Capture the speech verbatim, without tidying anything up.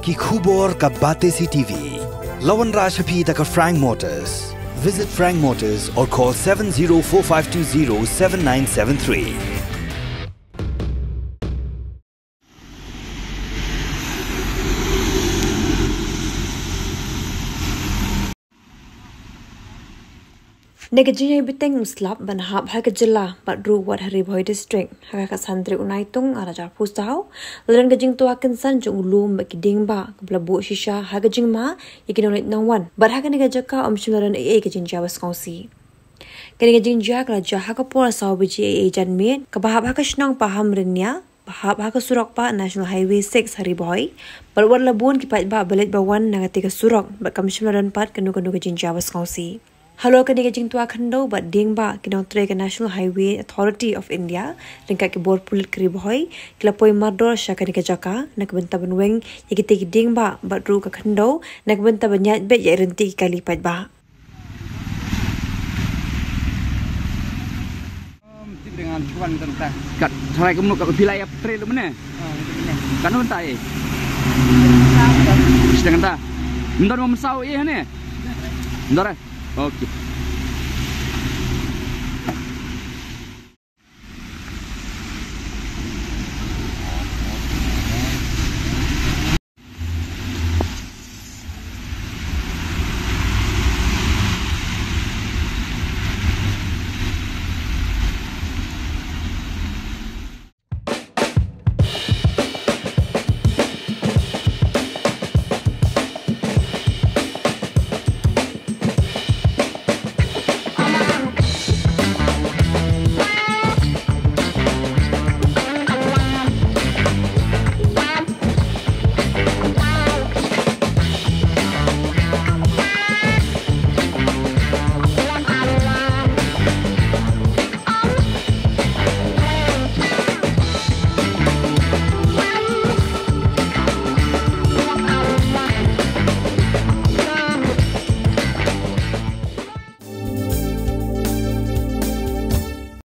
Ki khubor ka Batesi T V. La wanrah sha phi da ka Frank Motors. Visit Frank Motors or call seven zero four five two zero seven nine seven three. Na ka jingïaibteng u slap ban hap ha ka jylla bad ruh wat ha Ri Bhoi District, ha ka khatsan tarik u Naitung ar hajar arphew saw, la don ka jingtwa kynsan jong u lum bad ki dieng bah kaba la buh shisha ha ka jingma ïa ki nongleit nongwan, bad ha kane ka jaka ym shym la don ei ei ka jingjia ba sngewsih. Kane ka jingjia ka la jia ha ka por saw baje ei ei janmiet, kaba hap ha ka shnong Pahamrynniah, ba hap ha ka surok bah National Highway six ha Ri Bhoi, bad wat la bun ki paidbah ba leit ba wan na katei ka surok, bad kam shym la don pat kano kano ka jingjia ba sngewsih. Halor kane ka jingtwa khyndew bad dieng bah, ki nongtrei ka National Highway Authority of India ryngkat ki bor pulit ka Ri Bhoi ki la poi mardor sha kane ka jaka na ka bynta ban weng ïa kitei ki dieng bah bad ruh ka khyndew na ka bynta ban ïaid beit ïa ki ryntih ki kali paidbah. Tip dengan chuan tentang. Kat, sarai kumno kat phi la ïa trei lu mane? Kan un tai. Sedang ta. Ndor mam sau ïa ne. Ndor. Okay.